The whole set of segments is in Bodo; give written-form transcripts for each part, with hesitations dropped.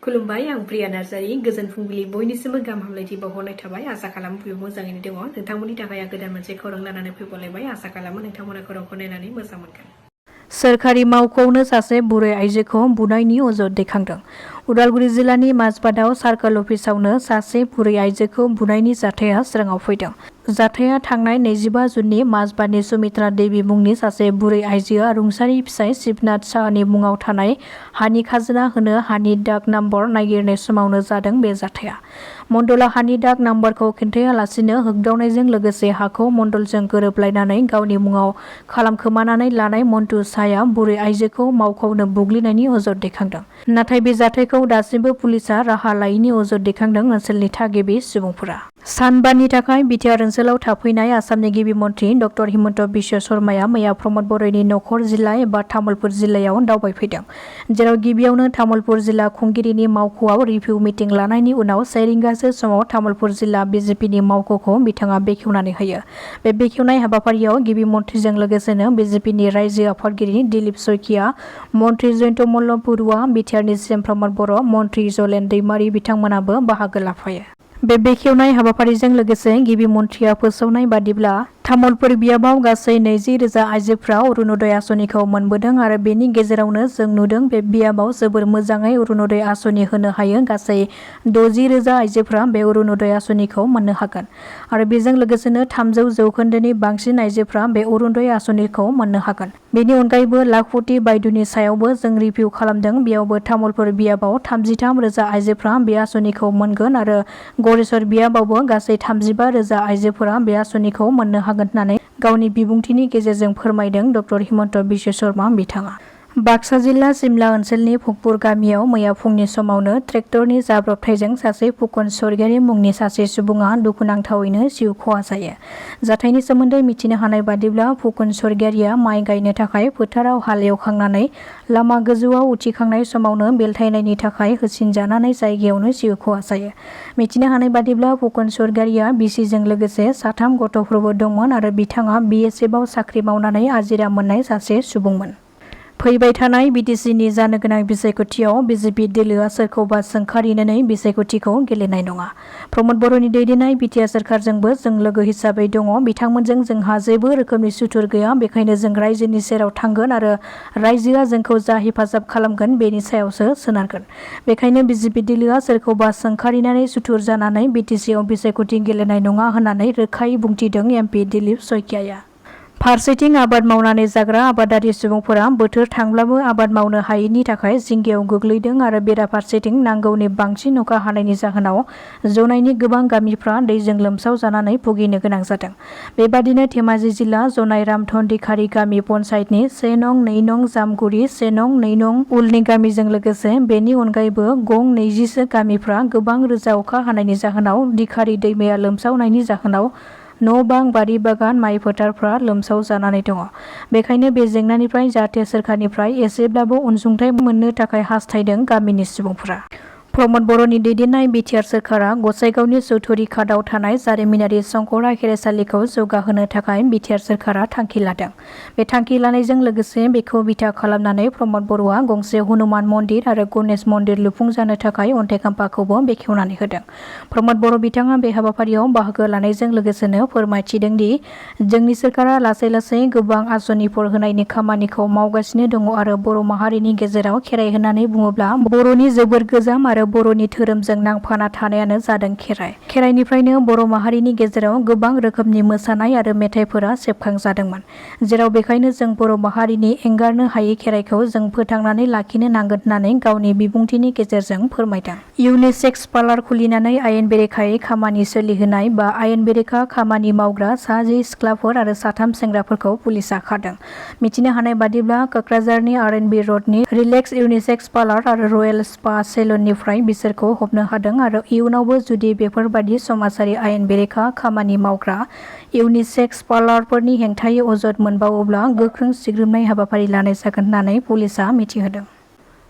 खुलुमबाय आं प्रिया नार्जारी गोजोन फुंबिलि बयनिसिमबो गाहाम हामलायथि बावहरनाय थाबाय आसा खालामो बयबो मोजाङैनो दङ नोंथांमोननि थाखाय आं गोदान मोनसे खौरां लानानै फैबावलायबाय आसा खालामो नोंथांमोना खौरांखौ नायनानै मोजां मोनगोन। सोरखारि मावख'आवनो सासे बुरै आइजोखौ बुनायनि अजद दैखांदों। उदालगुरि जिल्लानि माजबादाव सार्कल अफिसावनो सासे बुरै आइजोखौ बुनायनि जाथाया स्राङाव फैदों। जाथाया थांनाय 25 जुननि माजबादनि सुमित्रा देवी मुंनि सासे बुरै आइजोआ रुंसारि फिसाय शिबनाथ साहानि मुङाव थानाय हानि खाजोना होनो हानि दाग नाम्बार नागिरनाय समावनो जादों बे जाथाया। मण्डला हानि दाग नाम्बारखौ खिन्थायालासिनो होगदावनायजों लोगोसे हाखौ मण्डलजों गोरोबलायनानै गावनि मुङाव खालामखोमानानै लानाय मन्टु साहाया बुरै आइजोखौ मावख'आवनो बुग्लिनायनि अजद दैखांदों। नाथाय बे जाथायखौ दासिमबो पुलिसा राहा लायैनि अजद दैखांदों ओनसोलनि थागिबि सुबुंफोरा। सानबानि थाखाय बिटिआर ओनसोलाव थाफैनाय आसामनि गिबि मन्थ्रि डक्टर हिमन्त बिश्व शर्माया मैया प्रमद बर'नि नखर जिल्ला एबा तामुलपुर जिल्लायाव दावबायफैदों। जेराव गिबियावनो तामुलपुर जिल्ला खुंगिरिनि मावख'आव रिभिउ मिटिं लानायनि उनाव 4 रिंगासो समाव तामुलपुर जिल्ला बिजेपिनि मावख'खौ बिथाङा बेखेवनानै होयो। बे बेखेवनाय हाबाफारियाव गिबि मन्थ्रिजों लोगोसेनो बिजेपिनि रायजो आफादगिरि दिलीप शइकिया, मन्थ्रि जयन्त मल्ल बरुवा, बिटिआरनि सिएम प्रमद बर', मन्थ्रि जलेन दैमारि बिथांमोनाबो बाहागो लाफायो। बे बेखेवनाय हाबाफारिजों लोगोसे गिबि मन्थ्रिया फोसावनाय बादिब्ला तामुलपुर बियाबाव गासै 20,000 आइजोफ्रा अरुणोदय आसनिखौ मोनबोदों आरो बेनि गेजेरावनो जों नुदों बे बियाबाव जोबोर मोजाङै अरुणोदय आसनि होनो हायो। गासै 60,000 आइजोफ्रा बे अरुणोदय आसनिखौ मोननो हागोन आरो बेजों लोगोसेनो 300 जौखोन्दोनि बांसिन आइजोफ्रा बे अरुणोदय आसनिखौ मोननो हागोन। बेनि अनगायैबो लाखपति बायदुनि सायावबो जों रिभिउ खालामदों। बेयावबो तामुलपुर बियाबाव 33,000 आइजोफ्रा बे आसनिखौ मोनगोन आरो गरेस्वर बियाबावबो गासै 35,000 आइजोफोरा बे आसनिखौ मोननो हागोन होननानै गावनि बिबुंथिनि गेजेरजों फोरमायदों डक्टर हिमन्त बिश्व शर्मा बिथाङा। बाक्सा जिल्ला सिमला ओनसोलनि फुकपुर गामियाव मैया फुंनि समावनो ट्रेक्टरनि जाब्रबथायजों सासे फुकन स्वर्गियारि मुंनि सासे सुबुङा दुखुनांथावैनो जिउ खहा जायो। जाथायनि सोमोन्दै मिथिनो हानाय बादिब्ला फुकन स्वर्गियारिया माइ गायनो थाखाय फोथाराव हाल एवखांनानै लामा गोजौआव उथिखांनाय समावनो बेलथायनायनि थाखाय होसिनजानानै जायगायावनो जिउ खहा जायो। मिथिनो हानाय बादिब्ला फुकन स्वर्गियारिया बिसिजों लोगोसे 3 गथ'फोरबो दंमोन आरो बिथाङा बिएसएफआव साख्रि मावनानै आजिरा मोननाय सासे सुबुंमोन। फैबाय थानाय बिटिसिनि जानो गोनां बिसायख'थियाव बिजेपि दोलोआ सोरखौबा सोंखारिनानै बिसायख'थिखौ गेलेनाय नङा। प्रमद बर'नि दैदेननाय बिटिआर सोरखारजोंबो जों लोगो हिसाबै दङ। बिथांमोनजों जोंहा जेबो रोखोमनि सुथुर गैया। बेखायनो जों रायजोनि सेराव थांगोन आरो रायजोआ जोंखौ जा हेफाजाब खालामगोन बेनि सायावसो सोनारगोन। बेखायनो बिजेपि दोलोआ सोरखौबा सोंखारिनानै सुथुर जानानै बिटिसिआव बिसायख'थि गेलेनाय नङा होननानै रोखायै बुंथिदों एमपि दिलीप शइकियाया। फारसेथिं आबाद मावनानै जाग्रा आबादारि सुबुंफोरा बोथोर थांब्लाबो आबाद मावनो हायैनि थाखाय जिंगायाव गोग्लैदों आरो बेराफारसेथिं नांगौनि बांसिन अखा हानायनि जाहोनाव जनायनि गोबां गामिफ्रा दैजों लोमसाव जानानै भुगिनो गोनां जादों। बेबादिनो धेमाजि जिल्ला जनाय रामधन दिखारि गामि पन्चायतनि 1 नं 2 नं जामगुरि 1 नं 2 नं उलनि गामिजों लोगोसे बेनि अनगायैबो गं 20सो गामिफ्रा गोबां रोजा अखा हानायनि जाहोनाव दिखारि दैमाया लोमसावनायनि जाहोनाव न' बां, बारि बागान, माइ फोथारफ्रा लोमसाव जानानै दङ। बेखायनो बे जेंनानिफ्राय जाहाथे सोरखारनिफ्राय एसेब्लाबो अनसुंथाइ मोननो थाखाय हास्थायदों गामिनि सुबुंफोरा। प्रमद बर'नि दैदेननाय बिटिआर सोरखारा गसाइगावनि चौधुरी घाटआव थानाय जारिमिनारि शंकरा खेराइसालिखौ जौगाहोनो थाखाय बिटिआर सोरखारा थांखि लादों। बे थांखि लानायजों लोगोसे बेखौ बिथा खालामनानै प्रमद बर'आ गंसे हनुमान मन्दिर आरो गणेश मन्दिर लुफुंजानो थाखाय अन्थाइ खाम्फाखौबो बेखेवनानै होदों। प्रमद बर' बिथाङा बे हाबाफारियाव बाहागो लानायजों लोगोसेनो फोरमायथिदों दि जोंनि सोरखारा लासै लासै गोबां आसनिफोर होनायनि खामानिखौ मावगासिनो दङ आरो बर' माहारिनि गेजेराव खेराइ होननानै बुङोब्ला बर'नि जोबोर गोजाम आरो बर'नि धोरोमजों नांफाना थानायानो जादों खेराइ। खेराइनिफ्रायनो बर' माहारिनि गेजेराव गोबां रोखोमनि मोसानाय आरो मेथाइफोरा सेबखांजादोंमोन। जेराव बेखायनो जों बर' माहारिनि एंगारनो हायै खेराइखौ जों फोथांनानै लाखिनो नांगोन होननानै गावनि बिबुंथिनि गेजेरजों फोरमायदों। इउनिसेक्स पार्लार खुलिनानै आयेन बेरेखायै खामानि सोलिहोनाय बा आयेन बेरेखा खामानि मावग्रा सा 10 सिख्लाफोर आरो 3 सेंग्राफोरखौ पुलिसा खारदों। मिथिनो हानाय बादिब्ला कक्राझारनि आरएनबी रडनि रिलेक्स इउनिसेक्स पार्लार आरो रयेल स्पा सेलुननिफ्राय बिसोरखौ हमनो हादों आरो इयुनावबो जुदि बेफोरबादि समाजारि आयेन बेरेखा खामानि मावग्रा इउनिसेक्स पार्लारफोरनि हेंथायै अजद मोनबावोब्ला गोख्रों सिग्रोमनाय हाबाफारि लानाय जागोन होननानै पुलिसा मिथिहोदों।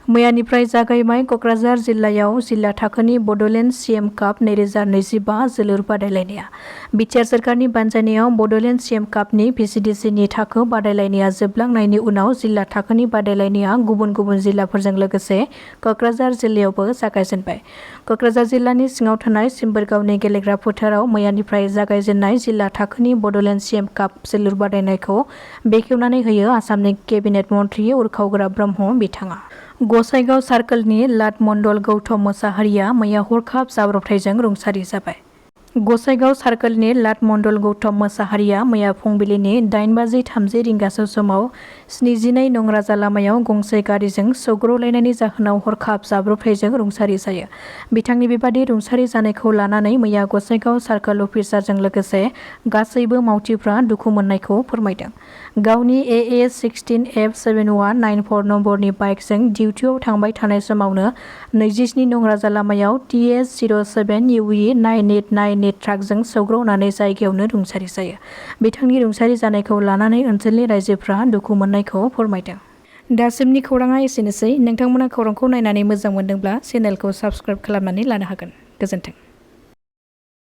मैयानिफ्राय जागायबाय क'क्राझार जिल्लायाव जिल्ला थाखोनि बड'लेण्ड सीएम काप 2025 जोलुर बादायलायनाया। बिटिआर सोरखारनि बानजायनायाव बड'लेण्ड सीएम कापनि भिसिडिसिनि थाखो बादायलायनाया जोबलांनायनि उनाव जिल्ला थाखोनि बादायलायनाया गुबुन गुबुन जिल्लाफोरजों लोगोसे क'क्राझार जिल्लायावबो जागायजेनबाय। क'क्राझार जिल्लानि सिङाव थानाय सिम्बोरगावनि गेलेग्रा फोथाराव मैयानिफ्राय जागायजेननाय जिल्ला थाखोनि बड'लेण्ड सीएम काप जोलुर बादायनायखौ बेखेवनानै होयो आसामनि केबिनेट मन्थ्रि उरखावग्रा ब्रह्म बिथाङा। गसाइगाव सार्कोलनि लाट मण्डल गौतम मोसाहारिया मैया हरखाब जाब्रबथायजों रुंसारि जाबाय। गसाइगाव सार्कोलनि लाट मण्डल गौतम मोसाहारिया मैया फुंबिलिनि 8:30 रिंगासो समाव 72 नं राजा लामायाव गंसे गारिजों सौग्रावलायनायनि जाहोनाव हरखाब जाब्रबथायजों रुंसारि जायो। बिथांनि बेबादि रुंसारि जानायखौ लानानै मैया गसाइगाव सार्कोल अफिसारजों लोगोसे गासैबो मावथिफ्रा दुखु मोननायखौ फोरमायदों। गावनि AA16F7194 नम्बरनि बाइकजों डिउटियाव थांबाय थानाय समावनो 27 नं राजा लामायाव TS07UE9898 ट्राकजों सौग्रावनानै जायगायावनो रुंसारि जायो। बिथांनि रुंसारि जानायखौ लानानै ओनसोलनि रायजोफ्रा दुखु मोननायखौ फोरमायदों। दासिमनि खौराङा एसेनोसै। नोंथांमोना खौरांखौ नायनानै मोजां मोनदोंब्ला चेनेलखौ साबस्क्राइब खालामनानै लानो हागोन। गोजोन्थों।